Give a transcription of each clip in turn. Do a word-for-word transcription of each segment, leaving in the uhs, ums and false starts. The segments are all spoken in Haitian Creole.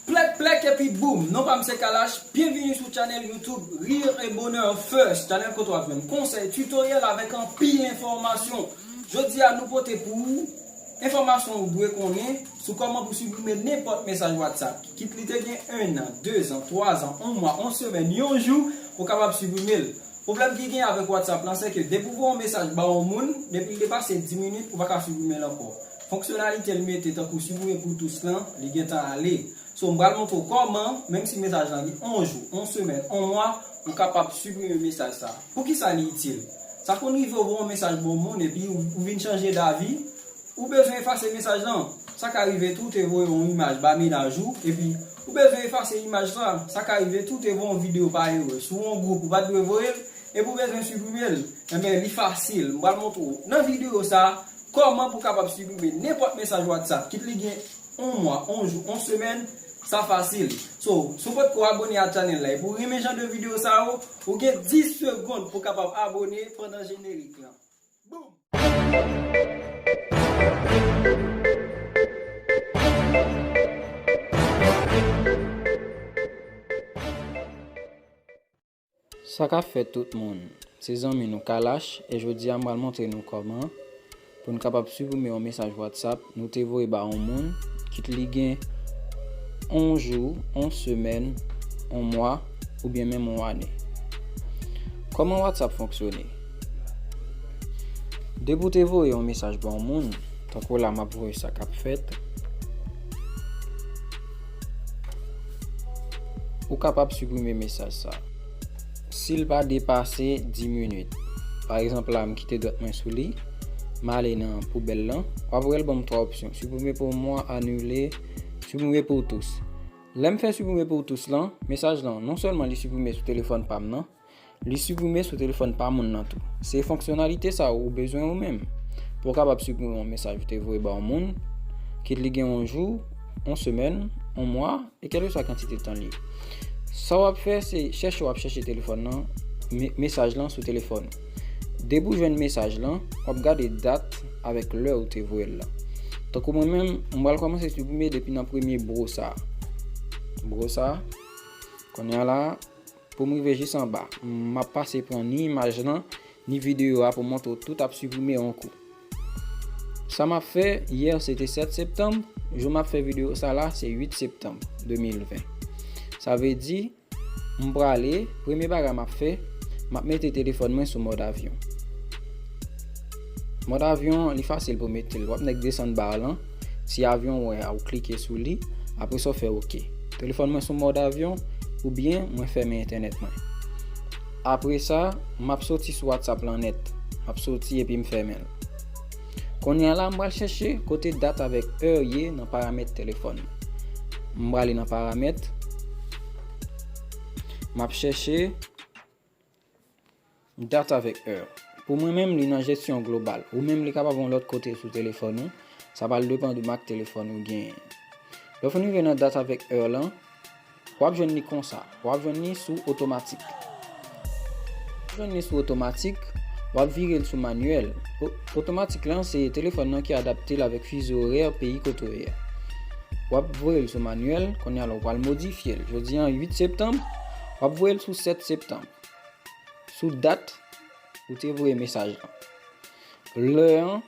Plèk, plèk epi boum! Non pa m se Kalash, byenvini sou channel YouTube Rire et Bonheur First, channel kote w ap jwenn konsèy, tutoriel avèk anpil enfòmasyon. Jodi a nou pote pou ou enfòmasyon ou dwe konnen sou kòman pou siprime nenpòt mesaj WhatsApp, kit li te gen enn an, dezan, twazan, yon mwa, yon semèn, yon jou, ou kapab siprime l. Pwoblèm ki gen avèk WhatsApp lan, se ke depi w voye yon mesaj ba yon moun, depi l depase dis minit, ou pa ka siprime l ankò. Fonksyonalite l mete tankou siprime pou tous lan, li gentan ale. So, m pral montre w kòman, menm si mesaj lan gen yon jou, yon semèn, yon mwa, ou kapab siprime mesaj sa. Poukisa li itil? Sa konn rive w voye yon mesaj ba yon moun epi ou, ou vin chanje davi, ou bezwen efase mesaj lan. Sa ka rive tou te voye yon imaj ba mennaj ou, epi ou bezwen efase imaj sa. Sa ka rive tou te voye yon videyo pa erè sou yon gwoup ou pa t dwe voye l, epi ou bezwen siprime l. Enben, li fasil. M pral montre w nan videyo sa kòman pou kapab siprime nenpòt mesaj WhatsApp, kit li gen yon mwa, yon jou, yon semèn, sa fasil. So, si w potko abone a channel la, epi w renmen jan de videyo sa yo, ou gen dis segonn pou kapab abone pandan jenerik lan. Boom! Sa k ap fèt tout moun? Se zanmi nou Kalash, e jodi a m pral montre nou kòman pou n kapab siprime yon mesaj WhatsApp nou te voye ba yon moun, kit li gen yon jou, yon semèn, yon mwa, oubyen menm yon ane. Kòman WhatsApp fonksyone? Depi w te voye yon mesaj ba yon moun, tankou la m ap voye sa k ap fèt, ou kapab siprime mesaj sa. Si l pa depase dis minit, pa egzanp la, m kite dwèt mwen sou li, m ale nan poubèl lan, w ap wè l ban m twa opsyon, siprime pour moi, anile, siprime pour tous. Lè m fè siprime pour tous lan, mesaj lan, non sèlman li siprime sou telefòn pa m nan, li siprime sou telefòn pa moun nan tou. Se fonksyonalite sa ou bezwen ou menm. Pou w kapab siprime yon mesaj ou te voye ba yon moun, kit li gen yon jou, yon semèn, yon mwa, e kèlkeswa kantite tan li ye. Sa w ap fè, se chèche w ap chèche telefòn nan, me-, mesaj lan sou telefòn ou. Depi w jwenn mesaj lan, w ap gade dat avèk lè ou te voye l la. Tankou mwen menm, m pral kòmanse siprime depi nan premye bro sa. Bro sa. Kounye a la, pou m rive jis anba, m ap pase pran ni imaj lan, ni videyo a pou montre w tout ap siprime yon kou. Sa m ap fè, yè se te sèt septanm, jou m ap fè videyo sa la, se uit septanm de mil ven. Sa vle di, m prale, premye bagay m ap fè, m ap mete telefòn mwen sou mòd avyon. Mòd avyon, li fasil pou mete l. W ap nèk desann ba lan, ti avyon w wè a, ou klike sou li, apre sa w fè oke. Telefòn mwen sou mòd avyon, oubyen mwen fèmen entènèt mwen. Apre sa, m ap soti sou WhatsApp lan nèt. M ap soti epi m fèmen l. Kounye a la, m pral chèche kote dat avèk è ye nan paramèt telefòn mwen. M prale nan paramèt. M ap chèche dat avèk è. Pou mwen menm, li nan jesyon global. Ou menm, li kapab yon lòt kote sou telefòn ou. Sa pral depann de mak telefòn ou genyen. Lè w fin rive nan dat avèk è lan, w ap jwenn li konsa. W ap jwenn li sou otomatik. W ap jwenn li sou otomatik, w ap vire l sou manyèl. O-, otomatik lan, se telefòn nan ki adapte l avèk fizo orè peyi kote w ye a. W ap voye l sou manyèl, kounye a la, w pral modifye l. Jodi a, uit septanm, w ap voye l sou sèt septanm. Sou dat ou te voye mesaj lan. Lè an,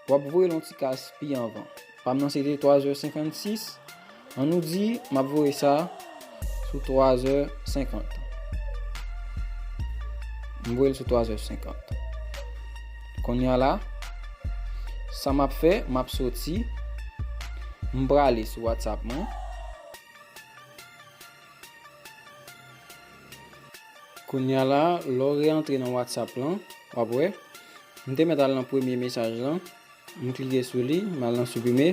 w ap voye l yon ti kas pi anvan. Pa m nan se te twa zè senkannsis. An nou di, m ap voye sa sou twa zè senkant. M voye l sou twa zè senkant. Kounye a la, sa m ap fè, m ap soti, m prale sou WhatsApp mwen. Kounye a la, lè w reantre nan WhatsApp lan, w ap wè, m te mèt al nan premye mesaj lan, m klike sou li, m al nan siprime,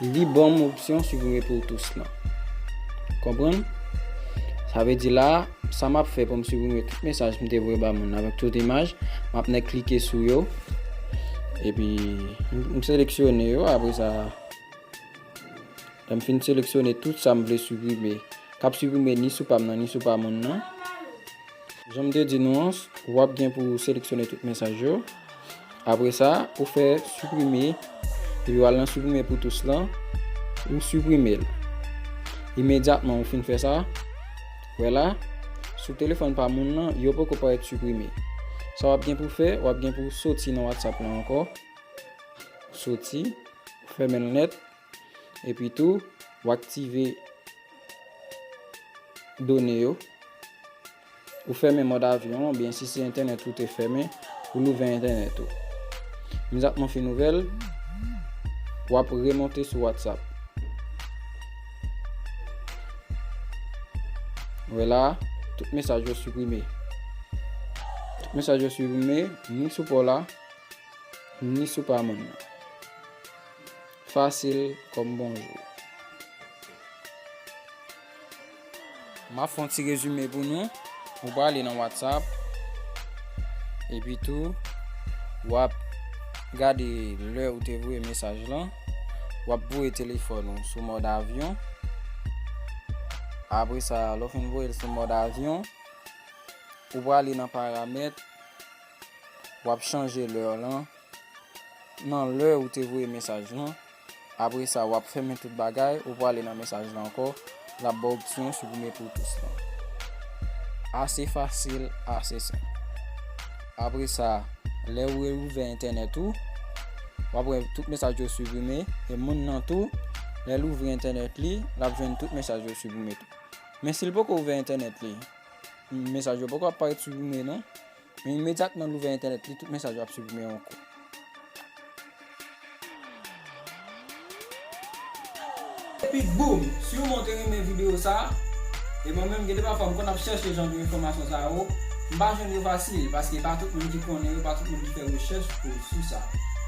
li ban m opsyon siprime pour tous lan. Konprann? Sa vle di la, sa m ap fè pou m siprime tout mesaj m te voye ba moun avèk tout imaj, m ap nèk klike sou yo, epi m, m seleksyone yo, apre sa, lè m fin seleksyone tout sa m vle siprime, k ap siprime ni sou pa m nan, ni sou pa moun nan. Jan m te di nou an, w ap gen pou w seleksyone tout mesaj yo. Apre sa, ou fè siprime, epi w al nan siprime pour tous lan, ou siprime l. Imedyatman ou fin fè sa, wè la, sou telefòn pa moun nan, yo poko parèt siprime. Sa w ap gen pou fè, w ap gen pou soti nan WhatsApp lan ankò, soti, fèmen l nèt, epi tou, w aktive done yo. Ou fèmen mòd avyon an, oubyen si se entènèt ou te fèmen, ou louvè entènèt ou. Imedyatman fin ouvè l, w ap remonte sou WhatsApp. Wè la, tout mesaj yo siprime. Tout mesaj yo siprime, ni sou pa w la, ni sou pa moun nan. Fasil kòm bonjou. M ap fè yon ti rezime pou nou. Ou prale nan WhatsApp. Epi tou, w ap gade lè ou te voye mesaj lan. W ap voye telefòn ou sou mòd avyon. Apre sa, lè w fin voye l sou mòd avyon, ou prale nan paramèt. W ap chanje lè lan. Nan lè ou te voye mesaj lan. Apre sa, w ap fèmen tout bagay, ou prale nan mesaj lan ankò, l ap ba w opsyon siprime pou tous lan. Ase fasil, ase senp. Apre sa, lè ou reouvè entènèt ou, w ap wè tout mesaj yo siprime, e moun nan tou, lè l ouvri entènèt li, l ap jwenn tout mesaj yo siprime tou. Men si l poko ouvè entènèt li, mesaj yo poko ap parèt siprime non. Men imedyatman l ouvè entènèt li, tout mesaj yo ap siprime ankò. Epi boum! Siman w te renmen videyo sa a, e mwen menm gen de pafwa m konn ap chèche jan de enfòmasyon sa yo, m pa jwenn yo fasil, paske pa tout moun ki konnen yo, pa tout moun ki fè rechèch pou sou sa.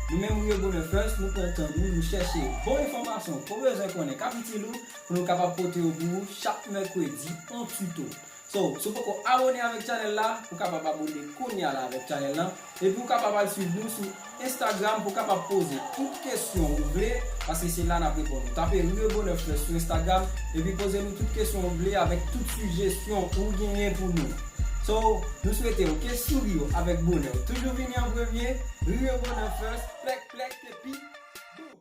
Nou menm Rio Bonheur First, nou pran tan nou, nou chèche bon enfòmasyon ke w bezwen konnen k ap itil ou, pou nou kapab pote yo pou ou chak mèkredi, on tuto. So, si w poko abone avèk chanèl la, ou kapab abone kounye a la avèk chanèl lan. Epi ou kapab al swiv nou sou Instagram pou w kapab poze tout kesyon ou vle, paske se la n ap reponn ou. Tape Rio Bonheur First sou Instagram, epi poze nou tout kesyon ou vle avèk tout sijesyon ou genyen pou nou. So, nou swete w ke souri w avèk bonè w toujou vini an premye. Rio Bonheur First, plèk, plèk, epi boom!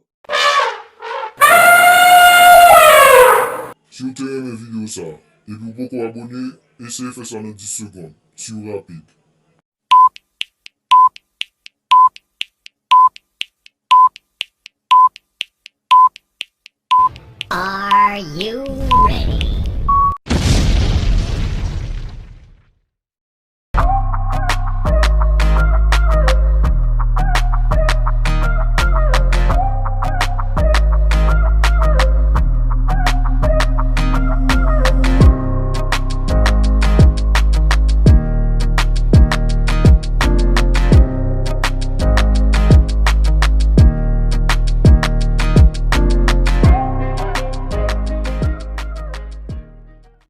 Si w te renmen videyo sa a, epi w poko abone, eseye fè sa nan dis segonn, si w rapid. Are you ready?